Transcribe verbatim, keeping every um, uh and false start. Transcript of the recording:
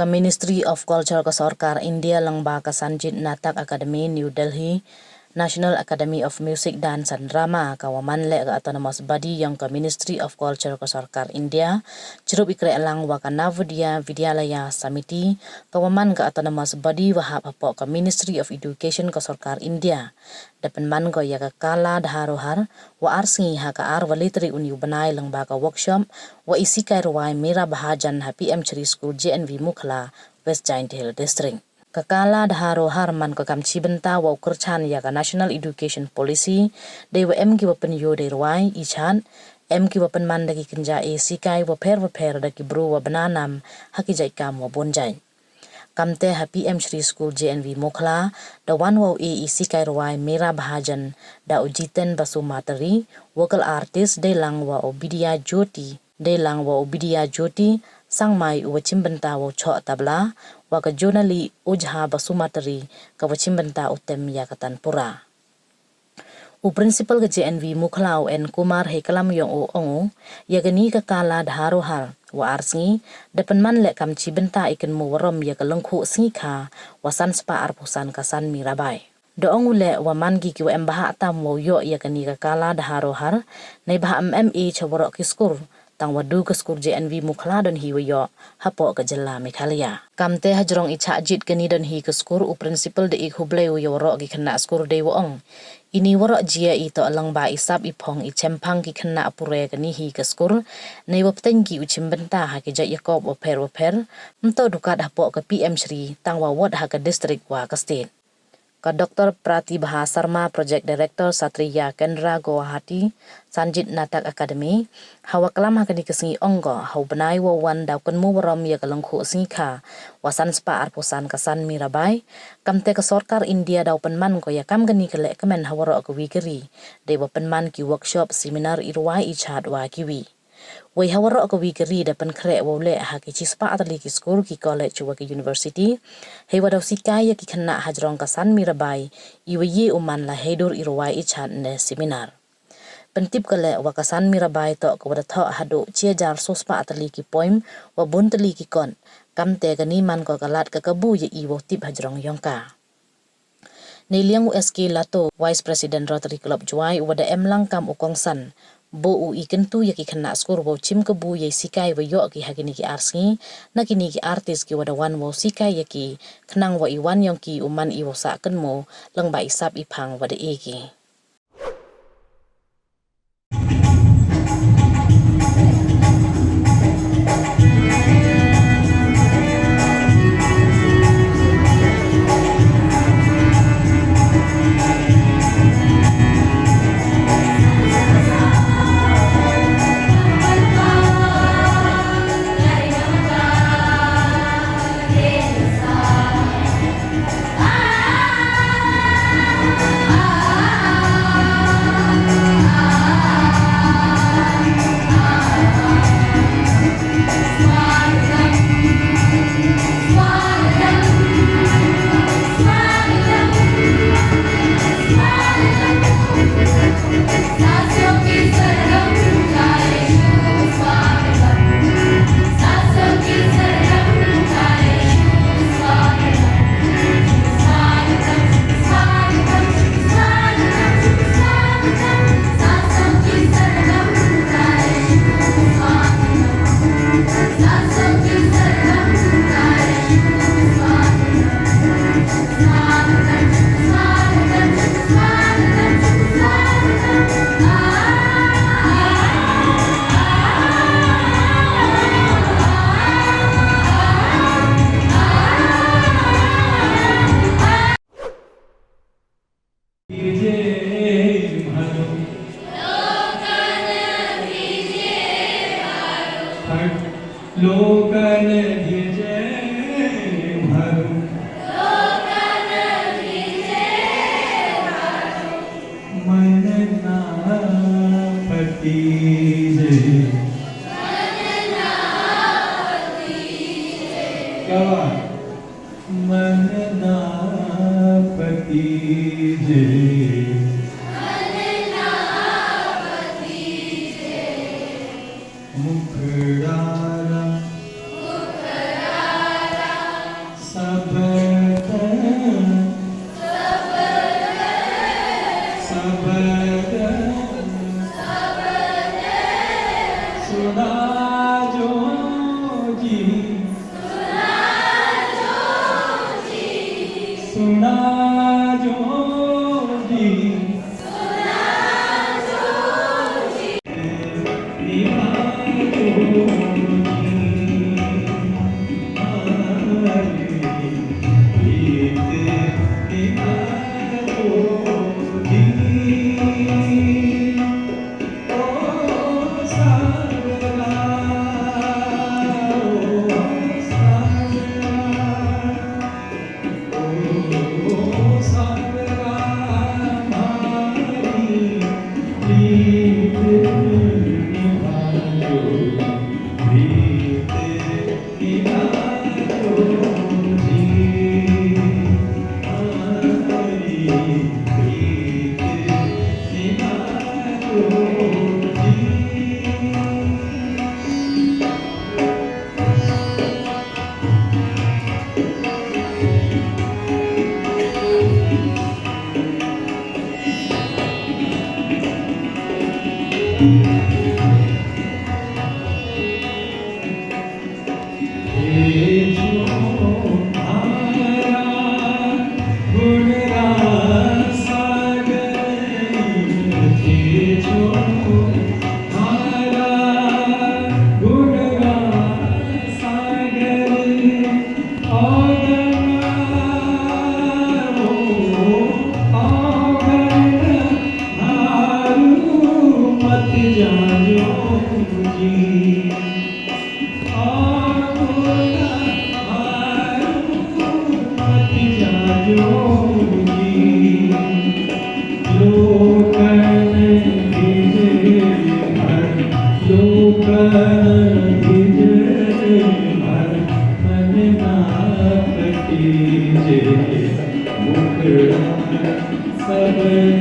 Ka Ministry of Culture ka Sorkar India lyngba ka Sangeet Natak Akademi New Delhi, National Academy of Music, Dance and Drama, ka wa man leh ka autonomous body yong ka Ministry of Culture ka Sorkar India, chirup i kreh lang wa ka Navodaya Vidyalaya Samiti, ka wa man ka autonomous body wa hap hapoh ka Ministry of Education ka Sorkar India. Da pynman ko ya ka Kala Dharohar wa ar sngi ha ka ar wa le tarik uni u bnai lyngba ka workshop wa i sikai rwai Mera Bhajan ha P M Shri School J N V Mukhla, West Jaintia Hills District. Ka Kala Dharohar man ka kam chibynta wa u kyrchan ya ka National Education Policy, dei wa em ki wa pynyoo dei rwai i chad, em ki wa pynman da ki kynja e sikai wa pher wa pher da ki bru wa bna nam ha ki jait kam wa bun jait. Kamte ha P M Shri School J N V Mukhla, da wan wa u e i sikai rwai Mera Bhajan da u Jiten Basumatary, vocal artist, dei lang wa u Bidya Jyoti, dei lang wa u Bidya Jyoti Sangmai u wa chimbynta wa u choh tabla, wa ka Jonali Ojha Basumatary ka wa chimbynta u tem ya ka tanpura. U Principal ka J N V Mukhla u N Kumar hei klam yong u ong u, ya kani ka Kala Dharohar wa ar sngi, da pynman leh kam chibynta i kynmoo warom ya ka lyngkhuh sngi kha wa san spah arphew san ka san Mirabai. Da ong u leh wa man ki ki wa em bha tam wa u yoh ya kani ka Kala Dharohar, neibhah em em i cha waroh ki skur, tang wa du ka skur J N V Mukhla don hi wa yoh hapoh ka jylla Meghalaya. Kamte hajrong i chah jied kani don hi ka skur, u Principal da i khublei u ya waroh ki khynnah skur dei wa ong, ini waroh jia i toh lyngba i sap i phong i chemphang ki khynnah pure kani hi ka skur, nei wa pteng ki u chimbynta ha ki jait yakop wa pher wa pher, mtoh dukat hapoh ka P M Shri, tang wa wot ha ka district wa ka state. Ka Doctor Pratibha Sharma, Project Director, Satriya Kendra, Guwahati, Sangeet Natak Academy, ha wa klam ha kani ka sngi ong ko, ha u bnai wa wan da u kynmoo warom ya ka lyngkhuh sngi kha wa san spah arphew san ka san Mirabai, kamte ka sorkar India da u pynman ko ya kam kani ka lehkmen ha waroh ka wi ka ri, dei wa pynman ki workshop, seminar i rwai i chad wa ki wi. Wei ha waroh ka wi ka ri da pynkhreh wa u leh ha ki chi spah tylli ki skur, ki college wa ki university, hei wa da u sikai ya ki khynnah hajrong ka san Mirabai, i wa ye u man la heidur i rwai i chad ne seminar. Pyntip ka leh wa ka san Mirabai toh ka wa da thoh haduh chi hajar soo spah tylli ki poem wa bun tylli ki kot, kamte kani man ko ka lad ka kabu ya i wa u tip hajrong yong ka. Neiliang u S K Lato, Vice President Rotary Club Jowai, u wa da em lang kam u kongsan, booh u i kyntu ya ki khynnah skur wa u chim kabu ya i sikai wa yoh ki ha kini ki ar sngi, na kini ki artist ki wa da wan wa u sikai ya ki, khnang wa i wan yong ki u man i wa u sah kynmoo lyngba i sap i phang wa da e ki. क्या बात। Sab